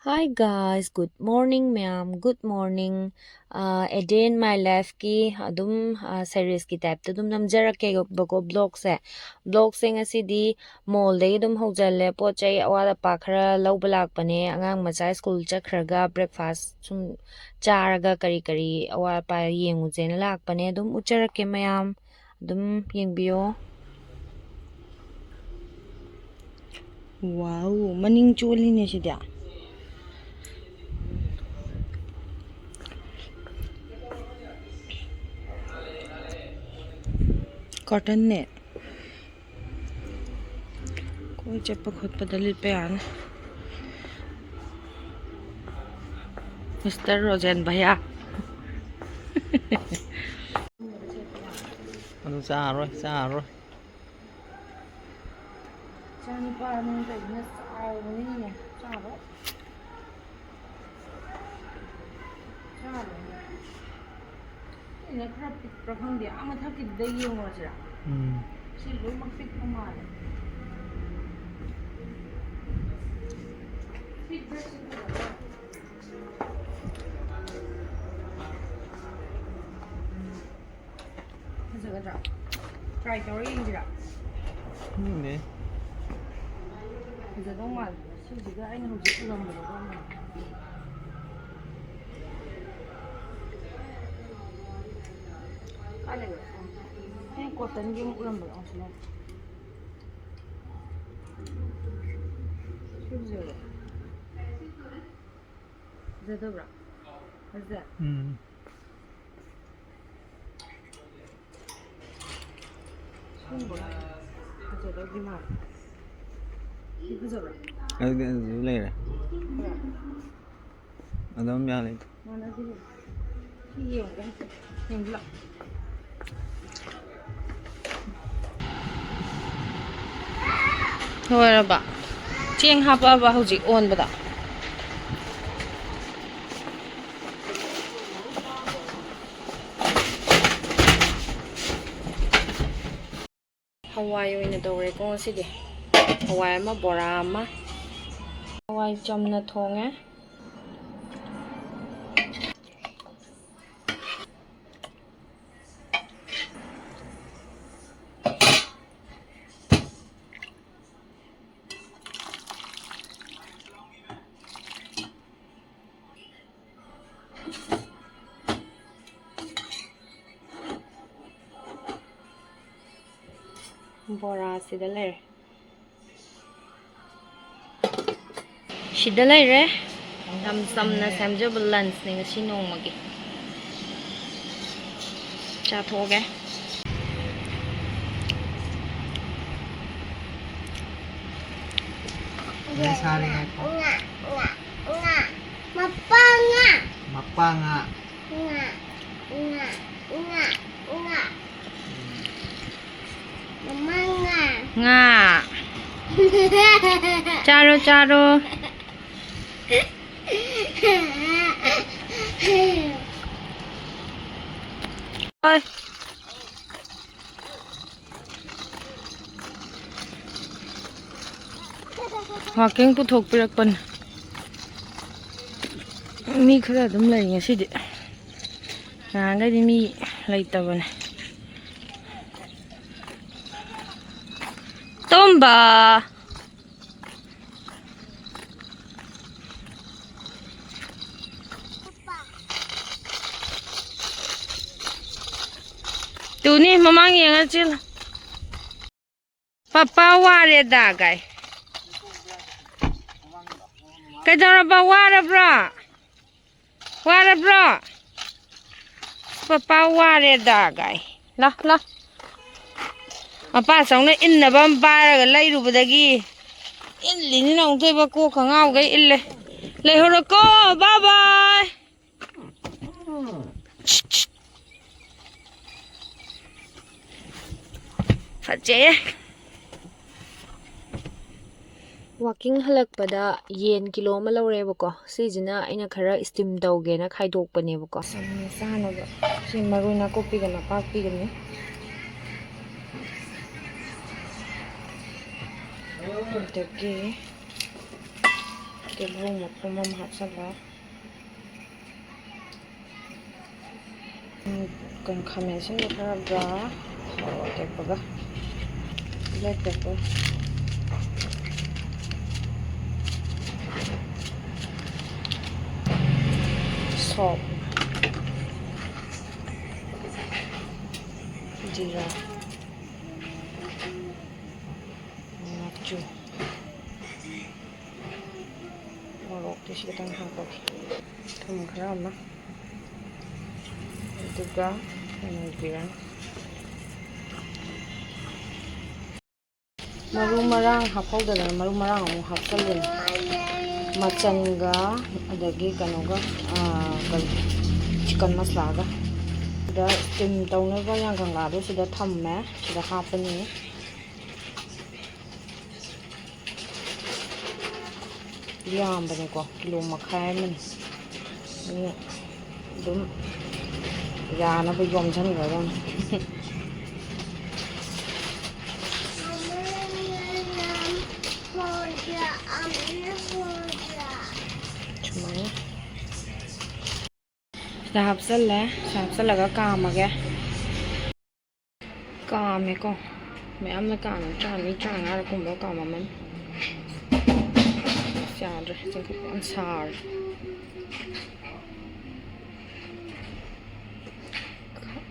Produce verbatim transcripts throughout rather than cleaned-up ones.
Hi guys, good morning ꯃꯌꯥꯝ, good morning꯫ ꯑ, A Day in My Lifeꯀꯤ ꯑꯗꯨꯝ, ꯑ, seriesꯀꯤ typeꯇ ꯑꯗꯨꯝ ꯅꯝꯖꯔꯛꯀꯦꯕꯀꯣ vlogꯁꯦ꯫ Vlogꯁꯦ ꯉꯁꯤꯗꯤ mallꯗꯒꯤ ꯑꯗꯨꯝ ꯍꯧꯖꯜꯂꯦ꯫ ꯄꯣꯠ ꯆꯩ ꯑꯋꯥꯠ ꯑꯄꯥ ꯈꯔ ꯂꯧꯕ ꯂꯥꯛꯄꯅꯦ꯫ ꯑꯉꯥꯡ ꯃꯆꯥ school ꯆꯠꯈ꯭ꯔꯒ breakfast ꯁꯨꯝ ꯆꯥꯔꯒ ꯀꯔꯤ ꯀꯔꯤ ꯑꯋꯥꯠ ꯑꯄꯥ ꯌꯦꯡꯉꯨꯁꯦꯅ ꯂꯥꯛꯄꯅꯦ꯫ ꯑꯗꯨꯝ ꯎꯠꯆꯔꯛꯀꯦ ꯃꯌꯥꯝ꯫ ꯑꯗꯨꯝ ꯌꯦꯡꯕꯤꯌꯣ꯫ Wow, ꯃꯅꯤꯡ ꯆꯣꯜꯂꯤꯅꯦ ꯁꯤꯗꯤ꯫ Curtainꯅꯦ꯫ ꯀꯣꯏ ꯆꯠꯄ ꯈꯣꯠꯄꯗ ꯂꯤꯠꯄ ꯌꯥꯅꯤ꯫ Mister Rojan भैया꯫ ꯑꯗꯨ ꯆꯥꯔꯣꯏ, ꯆꯥꯔꯣꯏ꯫ ꯏꯆꯥꯅꯨꯄꯥ ꯅꯪ ꯀꯩꯅꯣ ꯆꯥꯎꯕꯅꯤꯅꯦ, ꯆꯥꯔꯣꯏ꯫ ꯆꯥꯔꯣꯏ꯫ ꯁꯤꯅ ꯈꯔ ꯄꯤꯛꯄ꯭ꯔꯥ ꯈꯪꯗꯦ꯫ ꯑꯥ ꯃꯊꯛꯀꯤꯗꯨꯗ ꯌꯦꯡꯉꯨꯔꯁꯤꯔꯥ? ꯎꯝ꯫ ꯁꯤ ꯂꯣꯏꯅꯃꯛ ꯄꯤꯛꯄ ꯃꯥꯜꯂꯦ꯫ ꯁꯤ dressꯁꯤ ꯐꯖꯕ꯭ꯔꯥ? ꯐꯖꯒꯗ꯭ꯔꯥ? Try ꯇꯧꯔ ꯌꯦꯡꯁꯤꯔꯥ? ꯈꯪꯗꯦ꯫ ꯐꯖꯗꯧ ꯃꯥꯜꯂꯦ꯫ ꯁꯤꯁꯤꯒ ꯑꯩꯅ ꯍꯧꯖꯤꯛ ꯎꯔꯝꯕꯗꯨꯒ ꯃꯥꯟꯅꯩ꯫ ꯀꯥꯏ ꯂꯩꯒꯦ? ꯑꯩꯅ cottonꯒꯤ ꯑꯃ ꯎꯔꯝꯕꯗꯣ, ꯑꯁꯤꯅ꯫ ꯁꯤ ꯐꯖꯩꯌꯦ꯫ ꯐꯖꯗꯕ꯭ꯔꯥ? ꯐꯖꯩ? ꯎꯝ꯫ ꯁꯤꯒꯨꯝꯕ ꯐꯖꯗꯧꯗꯤ ꯃꯥꯜꯂꯦ꯫ ꯁꯤ ꯐꯖꯕ꯭ꯔꯥ? ꯑꯗꯨꯗꯤ ꯑꯗꯨꯁꯨ ꯂꯩꯔꯦ꯫ ꯈꯔ ꯑꯗꯨꯝ ꯌꯥꯅꯤꯗ꯫ ꯃꯥꯟꯅꯗꯦ꯫ ꯁꯤ ꯌꯦꯡꯉꯨꯒꯦ꯫ ꯌꯦꯡꯁꯤ ꯂꯥꯎ꯫ ꯂꯣꯏꯔꯕ? ꯆꯦꯡ ꯍꯥꯞꯄꯛꯑꯕ ꯍꯧꯖꯤꯛ ꯑꯣꯟꯕꯗ? ꯍꯋꯥꯏ ꯑꯣꯏꯅ ꯇꯧꯔꯦꯀꯣ ꯉꯁꯤꯗꯤ꯫ ꯍꯋꯥꯏ ꯑꯃ, ꯕꯣꯔꯥ ꯑꯃ꯫ ꯍꯋꯥꯏ ꯆꯝꯅ ꯊꯣꯡꯉꯦ꯫ ꯕꯣꯔꯥ ꯁꯤꯗ ꯂꯩꯔꯦ꯫ ꯁꯤꯗ ꯂꯩꯔꯦ꯫ ꯌꯥꯝ ꯆꯝꯅ ꯁꯦꯝꯖꯕ lunchꯅꯦ ꯉꯁꯤ ꯅꯣꯡꯃꯒꯤ꯫ ꯆꯥꯊꯣꯛꯑꯒꯦ꯫ ꯁꯥꯔꯦ ꯉꯥꯏꯈꯣ꯫ ꯉꯥ, ꯉꯥ, ꯉꯥ꯫ ꯃꯄꯥ ꯉꯥ꯫ ꯃꯄꯥ ꯉꯥ꯫ ꯉꯥ, ꯉꯥ, ꯉꯥ, ꯉꯥ꯫ ꯃꯃꯥ ꯉꯥ꯫ ꯉꯥ꯫ ꯆꯥꯔꯣ, ꯆꯥꯔꯣ꯫ ꯍꯣꯏ꯫ Walking ꯄꯨꯊꯣꯛꯄꯤꯔꯛꯄꯅꯦ꯫ ꯃꯤ ꯈꯔ ꯑꯗꯨꯝ ꯂꯩ ꯉꯁꯤꯗꯤ꯫ ꯅꯍꯥꯟꯈꯩꯗꯤ ꯃꯤ ꯂꯩꯇꯕꯅꯦ꯫ ꯇꯣꯝꯕ꯫ ꯇꯨꯅꯤ ꯃꯃꯥꯡ ꯌꯦꯡꯉ ꯆꯦꯜꯂꯣ꯫ ꯄꯄꯥ ꯋꯥꯔꯦꯗ ꯒꯥꯏ꯫ ꯀꯩꯗꯧꯔꯕ, ꯋꯥꯔꯕ꯭ꯔꯣ? ꯋꯥꯔꯕ꯭ꯔꯣ? ꯄꯄꯥ ꯋꯥꯔꯦꯗ ꯒꯥꯏ꯫ ꯂꯥ, ꯂꯥ꯫ ꯃꯄꯥ ꯆꯧꯅ ꯏꯟꯅꯕ ꯑꯃ ꯄꯥꯏꯔꯒ ꯂꯩꯔꯨꯕꯗꯒꯤ ꯏꯜꯂꯤꯅꯤꯅ ꯑꯃꯨꯛꯇꯣꯏꯕ ꯀꯣꯛꯀ ꯉꯥꯎꯈꯩ ꯏꯜꯂꯦ꯫ ꯂꯩꯍꯧꯔꯣꯀꯣ, bye bye꯫ ꯐꯖꯩꯌꯦ꯫ Walking ꯍꯜꯂꯛꯄꯗ ꯌꯦꯟ ꯀꯤꯂꯣ ꯑꯃ ꯂꯧꯔꯦꯕꯀꯣ꯫ ꯁꯤꯁꯤꯅ ꯑꯩꯅ ꯈꯔ steam ꯇꯧꯒꯦꯅ ꯈꯥꯏꯗꯣꯛꯄꯅꯦꯕꯀꯣ꯫ ꯁꯟꯅ ꯆꯥꯅꯕ꯫ ꯁꯤ ꯃꯔꯣꯏ ꯅꯥꯀꯨꯞꯄꯤꯒ ꯅꯄꯥꯛꯄꯤꯒꯅꯤ꯫ ꯑꯗꯒꯤ ꯇꯤꯜꯍꯧ ꯃꯄꯨꯝ ꯑꯃ ꯍꯥꯞꯆꯜꯂꯦ꯫ ꯎꯝ, ꯀꯩꯅꯣ, ꯈꯥꯃꯦꯟ ꯑꯁꯤꯟꯕ ꯈꯔꯒ ꯃꯣꯔꯣꯛ ꯑꯇꯦꯛꯄꯒ, black pepper, ꯁꯣꯞ, ꯖꯤꯔꯥ, ꯃꯆꯨ꯫ ꯃꯣꯔꯣꯛꯇꯤ ꯁꯤ ꯈꯤꯇꯪ ꯍꯥꯞꯄꯒꯦ꯫ ꯊꯨꯝ ꯈꯔ ꯑꯃ꯫ ꯑꯗꯨꯒ ꯀꯩꯅꯣ ꯑꯣꯏꯕꯤꯔꯅꯤ꯫ ꯃꯔꯨ ꯃꯔꯥꯡ ꯍꯥꯞꯍꯧꯗꯗꯅ ꯃꯔꯨ ꯃꯔꯥꯡ ꯑꯃꯨꯛ ꯍꯥꯞꯆꯜꯂꯤꯅꯦ꯫ ꯃꯆꯟꯒ ꯑꯗꯒꯤ ꯀꯩꯅꯣꯒ, ꯑꯥ, ꯀꯔꯤ, ꯆꯤꯀꯟ ꯃꯁꯂꯥꯒ꯫ ꯁꯤꯗ steam ꯇꯧꯅꯕ ꯌꯥꯡꯈꯪꯂꯥꯗꯣ ꯁꯤꯗ ꯊꯝꯃꯦ꯫ ꯁꯤꯗ ꯍꯥꯞꯄꯅꯤ꯫ ꯌꯥꯝꯕꯅꯦꯀꯣ, ꯀꯤꯂꯣ ꯃꯈꯥꯏ ꯑꯃꯅꯤ꯫ ꯑꯗꯨꯅ ꯑꯗꯨꯝ ꯌꯥꯅꯕ ꯌꯣꯝꯁꯤꯟꯈ꯭ꯔꯗꯧꯅꯤ꯫ ꯁꯨꯃꯥꯏꯅ꯫ ꯁꯤꯗ ꯍꯥꯞꯆꯜꯂꯦ꯫ ꯁꯤꯗ ꯍꯥꯞꯆꯜꯂꯒ ꯀꯥꯝꯃꯒꯦ꯫ ꯀꯥꯝꯃꯦꯀꯣ꯫ ꯃꯌꯥꯝꯅ ꯀꯥꯝꯃꯦ꯫ ꯇꯔꯥꯃꯔꯤ, ꯇꯔꯥꯃꯉꯥꯔꯛ ꯀꯨꯝꯕ ꯀꯥꯝꯃꯝꯃꯅꯤ꯫ ꯑꯁ, ꯌꯥꯗ꯭ꯔꯦ꯫ ꯆꯤꯡꯈꯠꯄ ꯌꯥꯝ ꯁꯥꯔꯦ꯫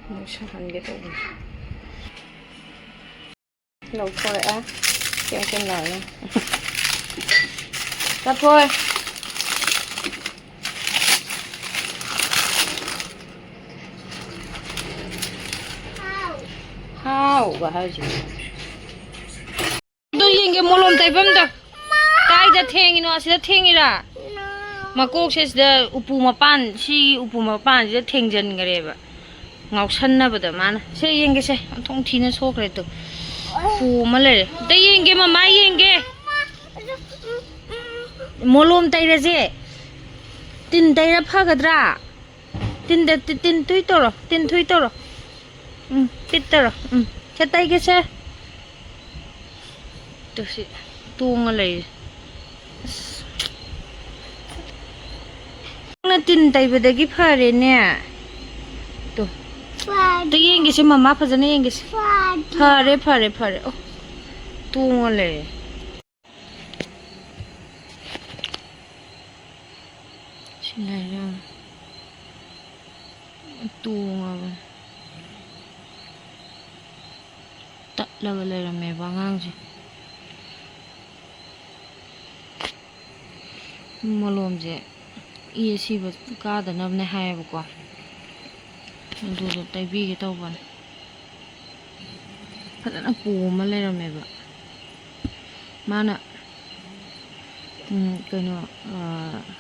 ꯑꯃꯨꯛ ꯁꯥꯍꯟꯒꯦ ꯇꯧꯕꯅꯦ꯫ ꯂꯧꯊꯣꯔꯛꯑꯦ꯫ ꯆꯦꯡ ꯆꯦꯡ ꯂꯥꯎꯅ꯫ ꯆꯠꯊꯣꯏ꯫ ꯍꯥꯎꯒ ꯍꯥꯏꯁꯤꯅꯦ꯫ ꯑꯗꯨ ꯌꯦꯡꯒꯦ, ꯃꯣꯂꯣꯝ ꯇꯩꯐꯝꯗꯣ꯫ ꯀꯥꯏꯗ ꯊꯦꯡꯉꯤꯅꯣ? ꯑꯁꯤꯗ ꯊꯦꯡꯉꯤꯔꯥ? ꯃꯀꯣꯛꯁꯦ ꯁꯤꯗ ꯎꯄꯨ ꯃꯄꯥꯟ, ꯁꯤꯒꯤ ꯎꯄꯨ ꯃꯄꯥꯟꯁꯤꯗ ꯊꯦꯡꯖꯤꯟꯈ꯭ꯔꯦꯕ꯫ ꯉꯥꯎꯁꯟꯅꯕꯗ ꯃꯥꯅ꯫ ꯁꯦ ꯌꯦꯡꯒꯦꯁꯦ, ꯑꯣꯟꯊꯣꯛ ꯊꯤꯅ ꯁꯣꯛꯈ꯭ꯔꯦ ꯇꯨ꯫ ꯄꯣꯝꯃ ꯂꯩꯔꯦ꯫ ꯑꯝꯇ ꯌꯦꯡꯒꯦ, ꯃꯃꯥ ꯌꯦꯡꯒꯦ꯫ ꯃꯣꯂꯣꯝ ꯇꯩꯔꯁꯦ꯫ ꯇꯤꯟ ꯇꯩꯔ ꯐꯒꯗ꯭ꯔꯥ? ꯇꯤꯟꯗ-, ꯇꯤ-, ꯇꯤꯟ ꯇꯨꯏ ꯇꯧꯔꯣ, ꯇꯤꯟ ꯇꯨꯏ ꯇꯧꯔꯣ꯫ ꯎꯝ, ꯇꯤꯠ ꯇꯧꯔꯣ꯫ ꯎꯝ, ꯁꯦ ꯇꯩꯒꯦꯁꯦ꯫ ꯇꯨ ꯁꯤ ꯇꯣꯡꯉ ꯂꯩꯔꯦ꯫ ꯑꯁ꯫ ꯇꯤꯟ ꯇꯩꯕꯗꯒꯤ ꯐꯔꯦꯅꯦ꯫ ꯇꯨ꯫ ꯐꯔꯦ꯫ ꯑꯝꯇ ꯌꯦꯡꯒꯦꯁꯦ, ꯃꯃꯥ ꯐꯖꯅ ꯌꯦꯡꯒꯦꯁꯦ꯫ ꯐꯔꯦ꯫ ꯐꯔꯦ, ꯐꯔꯦ, ꯐꯔꯦ꯫ ꯑꯣ, ꯇꯣꯡꯉ ꯂꯩꯔꯦ꯫ ꯁꯤ ꯂꯩꯔꯦ꯫ ꯇꯣꯡꯉꯕꯅꯦ꯫ ꯇꯠꯂꯒ ꯂꯩꯔꯝꯃꯦꯕ ꯑꯉꯥꯡꯁꯦ꯫ ꯃꯣꯂꯣꯝꯁꯦ ꯏ ꯑꯁꯤꯕ ꯀꯥꯗꯅꯕꯅꯦ ꯍꯥꯏꯌꯦꯕꯀꯣ꯫ ꯑꯗꯨꯗꯣ ꯇꯩꯕꯤꯒꯦ ꯇꯧꯕꯅꯦ꯫ ꯐꯖꯅ ꯄꯣꯝꯃ ꯂꯩꯔꯝꯃꯦꯕ꯫ ꯃꯥꯅ, ꯎꯝ, ꯀꯩꯅꯣ, ꯑ,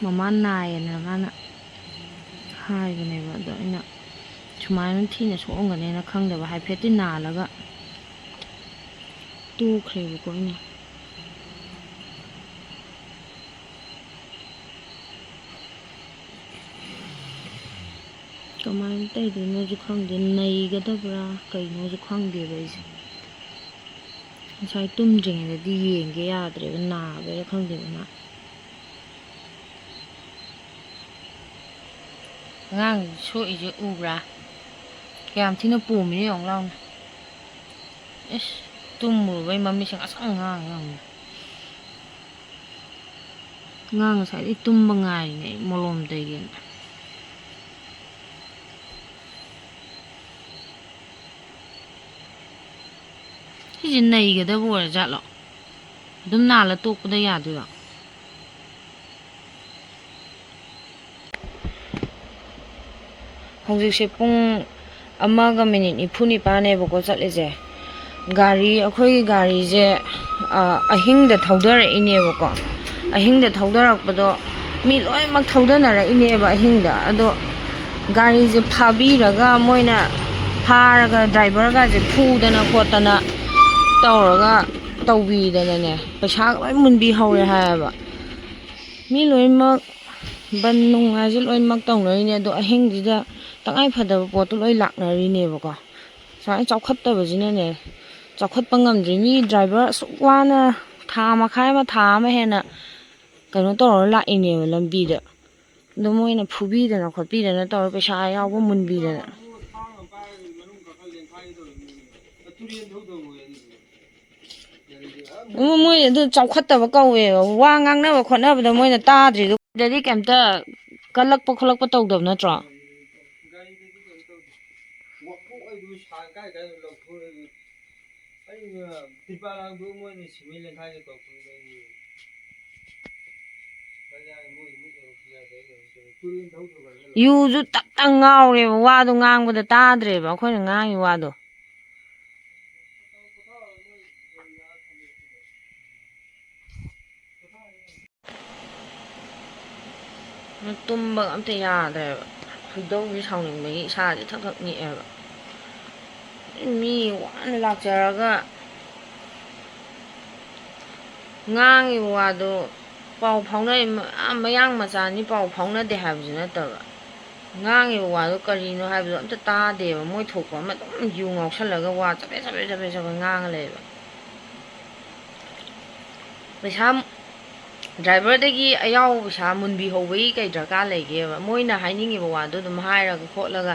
ꯃꯃꯥ ꯅꯥꯏꯌꯦꯅ ꯃꯥꯅ ꯍꯥꯏꯕꯅꯦꯕ꯫ ꯑꯗꯣ ꯑꯩꯅ ꯁꯨꯃꯥꯏꯅ ꯊꯤꯅ ꯁꯣꯛꯑꯝꯒꯅꯦꯅ ꯈꯪꯗꯕ, ꯍꯥꯏꯐꯦꯠꯇꯤ ꯅꯥꯜꯂꯒ ꯇꯣꯛꯈ꯭ꯔꯦꯕꯀꯣ ꯑꯩꯅ꯫ ꯀꯃꯥꯏꯅ ꯇꯧꯗꯣꯏꯅꯣꯁꯨ ꯈꯪꯗꯦ, ꯅꯩꯒꯗꯕ꯭ꯔꯥ ꯀꯩꯅꯣꯁꯨ ꯈꯪꯗꯦꯕ ꯑꯩꯁꯦ꯫ ꯉꯁꯥꯏ ꯇꯨꯝꯗ꯭ꯔꯤꯉꯩꯗꯗꯤ ꯌꯦꯡꯒꯦ ꯌꯥꯗ꯭ꯔꯦꯕ, ꯅꯥꯕꯩꯔꯥ ꯈꯪꯗꯦꯕ ꯃꯥ꯫ ꯑꯉꯥꯡ ꯁꯣꯛꯏꯁꯦ ꯎꯕ꯭ꯔꯥ? ꯀꯌꯥꯝ ꯊꯤꯅ ꯄꯣꯝꯃꯤꯅꯣ ꯌꯦꯡꯉꯨ ꯂꯥꯎꯅꯦ꯫ ꯏꯁ, ꯇꯨꯝꯃꯨꯔꯕꯩ ꯃꯃꯤꯠꯁꯦ ꯉꯁꯪ ꯉꯥꯡꯉꯦ ꯌꯦꯡꯉꯨꯅꯦ꯫ ꯑꯉꯥꯡ ꯉꯁꯥꯏꯗꯩ ꯇꯨꯝꯕ ꯉꯥꯏꯔꯤꯅꯦ ꯑꯩ, ꯃꯣꯂꯣꯝ ꯇꯩꯒꯦꯅ꯫ ꯁꯤꯁꯦ ꯅꯩꯒꯗꯕ ꯑꯣꯏꯔꯖꯥꯠꯂꯣ? ꯑꯗꯨꯝ ꯅꯥꯜꯂ ꯇꯣꯛꯄꯗ ꯌꯥꯗꯣꯏꯔꯣ? ꯍꯧꯖꯤꯛꯁꯦ ꯄꯨꯡ ꯑꯃꯒ ꯃꯤꯅꯤꯠ ꯅꯤꯐꯨ ꯅꯤꯄꯥꯟꯅꯦꯕꯀꯣ ꯆꯠꯂꯤꯁꯦ꯫ ꯒꯥꯔꯤ, ꯑꯩꯈꯣꯏꯒꯤ ꯒꯥꯔꯤꯁꯦ, ꯑ, ꯑꯍꯤꯡꯗ ꯊꯧꯗꯔꯛꯏꯅꯦꯕꯀꯣ꯫ ꯑꯍꯤꯡꯗ ꯊꯧꯗꯔꯛꯄꯗꯣ ꯃꯤ ꯂꯣꯏꯅꯃꯛ ꯊꯧꯗꯅꯔꯛꯏꯅꯦꯕ ꯑꯍꯤꯡꯗ꯫ ꯑꯗꯣ ꯒꯥꯔꯤꯁꯦ ꯐꯥꯕꯤꯔꯒ ꯃꯣꯏꯅ ꯐꯥꯔꯒ ꯗ꯭ꯔꯥꯏꯚꯔꯒꯁꯦ ꯐꯨꯗꯅ ꯈꯣꯠꯇꯅ ꯇꯧꯔꯒ ꯇꯧꯕꯤꯗꯅꯅꯦ, ꯄꯩꯁꯥꯒ ꯂꯣꯏ ꯃꯨꯟꯕꯤꯍꯧꯔꯦ ꯍꯥꯏꯌꯦꯕ꯫ ꯃꯤ ꯂꯣꯏꯅꯃꯛ ꯕꯟ ꯅꯨꯡ ꯍꯥꯏꯁꯦ ꯂꯣꯏꯅꯃꯛ ꯇꯧꯅꯔꯤꯅꯦ, ꯑꯗꯣ ꯑꯍꯤꯡꯁꯤꯗ ꯇꯉꯥꯏ ꯐꯗꯕ ꯄꯣꯠꯇꯣ ꯂꯣꯏ ꯂꯥꯛꯅꯔꯤꯅꯦꯕꯀꯣ꯫ ꯁꯨꯃꯥꯏꯅ ꯆꯥꯎꯈꯠꯇꯕꯁꯤꯅꯅꯦ, ꯆꯥꯎꯈꯠꯄ ꯉꯝꯗ꯭ꯔꯤ꯫ ꯃꯤ ꯗ꯭ꯔꯥꯏꯚꯔ ꯑꯁꯨꯛ ꯋꯥꯅ ꯊꯥ ꯃꯈꯥꯏ ꯑꯃ, ꯊꯥ ꯑꯃ ꯍꯦꯟꯅ ꯀꯩꯅꯣ ꯇꯧꯔꯒ ꯂꯥꯛꯏꯅꯦꯕ ꯂꯝꯕꯤꯗ꯫ ꯑꯗꯣ ꯃꯣꯏꯅ ꯐꯨꯕꯤꯗꯅ ꯈꯣꯠꯄꯤꯗꯅ ꯇꯧꯔ ꯄꯩꯁꯥ ꯌꯥꯎꯕ ꯃꯨꯟꯕꯤꯗꯅ꯫ ꯎꯝ, ꯃꯣꯏ ꯑꯗꯨ ꯆꯥꯎꯈꯠꯇꯕ ꯀꯧꯋꯦꯕ꯫ ꯋꯥ ꯉꯥꯡꯅꯕ ꯈꯣꯠꯅꯕꯗ ꯃꯣꯏꯅ ꯇꯥꯗ꯭ꯔꯤꯗꯣ꯫ ꯁꯤꯗꯗꯤ ꯀꯩꯝꯇ ꯀꯜꯂꯛꯄ ꯈꯣꯠꯂꯛꯄ ꯇꯧꯗꯕ ꯅꯠꯇ꯭ꯔꯣ? ꯌꯨꯁꯨ ꯇꯞ ꯇꯞ ꯉꯥꯎꯔꯦꯕ, ꯋꯥꯗꯣ ꯉꯥꯡꯕꯗ ꯇꯥꯗ꯭ꯔꯦꯕ ꯑꯩꯈꯣꯏꯅ ꯉꯥꯡꯉꯤ ꯋꯥꯗꯣ꯫ ꯇꯨꯝꯕ ꯑꯝꯇ ꯌꯥꯗ꯭ꯔꯦꯕ꯫ ꯈꯣꯏꯗꯧꯁꯦ ꯁꯥꯎꯅꯤꯡꯕꯒꯤ ꯏꯁꯥꯁꯦ ꯊꯛ ꯊꯛ ꯅꯤꯛꯑꯦꯕ꯫ ꯃꯤ ꯋꯥꯅ ꯂꯥꯛꯆꯔꯒ ꯉꯥꯡꯉꯤꯕ ꯋꯥꯗꯣ ꯄꯥꯎ ꯐꯥꯎꯅ-, ꯑꯥ, ꯃꯌꯥꯡ ꯃꯆꯥꯅꯤ, ꯄꯥꯎ ꯐꯥꯎꯅꯗꯦ ꯍꯥꯏꯕꯁꯨ ꯅꯠꯇꯕ꯫ ꯉꯥꯡꯉꯤꯕ ꯋꯥꯗꯣ ꯀꯔꯤꯅꯣ ꯍꯥꯏꯕꯗꯣ ꯑꯝꯇ ꯇꯥꯗꯦꯕ꯫ ꯃꯣꯏ ꯊꯣꯛꯄ ꯑꯃ ꯑꯗꯨꯝ ꯌꯨ ꯉꯥꯎꯁꯜꯂꯒ ꯋꯥ ꯆꯕꯦꯠ ꯆꯕꯦꯠ ꯆꯕꯦꯠ ꯆꯕꯦꯠ ꯉꯥꯡꯉ ꯂꯩꯕ꯫ ꯄꯩꯁꯥ, ꯗ꯭ꯔꯥꯏꯚꯔꯗꯒꯤ ꯑꯌꯥꯎꯕ ꯄꯩꯁꯥ ꯃꯨꯟꯕꯤꯍꯧꯕꯒꯤ ꯀꯩ ꯗꯔꯀꯥꯔ ꯂꯩꯒꯦꯕ? ꯃꯣꯏꯅ ꯍꯥꯏꯅꯤꯡꯉꯤꯕ ꯋꯥꯗꯣ ꯑꯗꯨꯝ ꯍꯥꯏꯔꯒ ꯈꯣꯠꯂꯒ,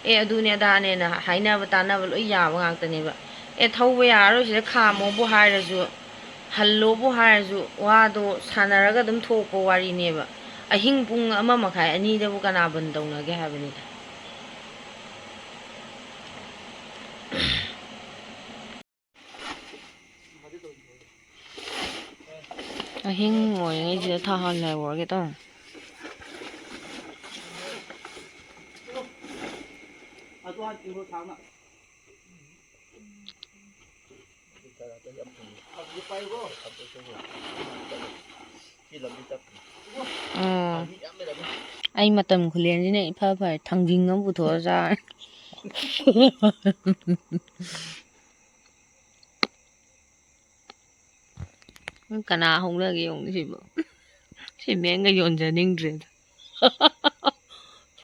"ꯑꯦ, ꯑꯗꯨꯅꯦ ꯑꯗꯥꯅꯦꯅ" ꯍꯥꯏꯅꯕ ꯇꯥꯟꯅꯕ ꯂꯣꯏ ꯌꯥꯕ ꯉꯥꯛꯇꯅꯦꯕ꯫ "ꯑꯦ, ꯊꯧꯕ ꯌꯥꯔꯔꯣꯏ, ꯁꯤꯗ ꯈꯥꯝꯃꯣꯕꯨ ꯍꯥꯏꯔꯁꯨ, ꯍꯜꯂꯣꯕꯨ ꯍꯥꯏꯔꯁꯨ", ꯋꯥꯗꯣ ꯁꯥꯟꯅꯔꯒ ꯑꯗꯨꯝ ꯊꯣꯛꯄ ꯋꯥꯔꯤꯅꯦꯕ꯫ ꯑꯍꯤꯡ ꯄꯨꯡ ꯑꯃ ꯃꯈꯥꯏ, ꯑꯅꯤꯗꯕꯨ ꯀꯅꯥ ꯕꯟ ꯇꯧꯅꯒꯦ ꯍꯥꯏꯕꯅꯤꯗ꯫ ꯑꯍꯤꯡ ꯑꯣꯏꯔꯤꯉꯩꯁꯤꯗ ꯊꯥꯍꯜꯂꯧꯔꯒꯦ ꯇꯧꯅꯤ꯫ ꯎꯝ꯫ ꯑꯩ ꯃꯇꯝ ꯈꯨꯂꯦꯟꯁꯤꯅ ꯏꯐ ꯐꯔꯦ, ꯊꯥꯡꯖꯤꯡ ꯑꯃ ꯄꯨꯊꯣꯛꯑ ꯆꯥꯔꯦ꯫ ꯀꯅꯥ ꯍꯧꯅꯒꯦ ꯌꯦꯡꯉꯨꯅꯦ ꯁꯤꯕꯨ꯫ ꯁꯤ ꯃꯦꯟꯒ ꯌꯣꯟꯖꯅꯤꯡꯗ꯭ꯔꯦꯗ꯫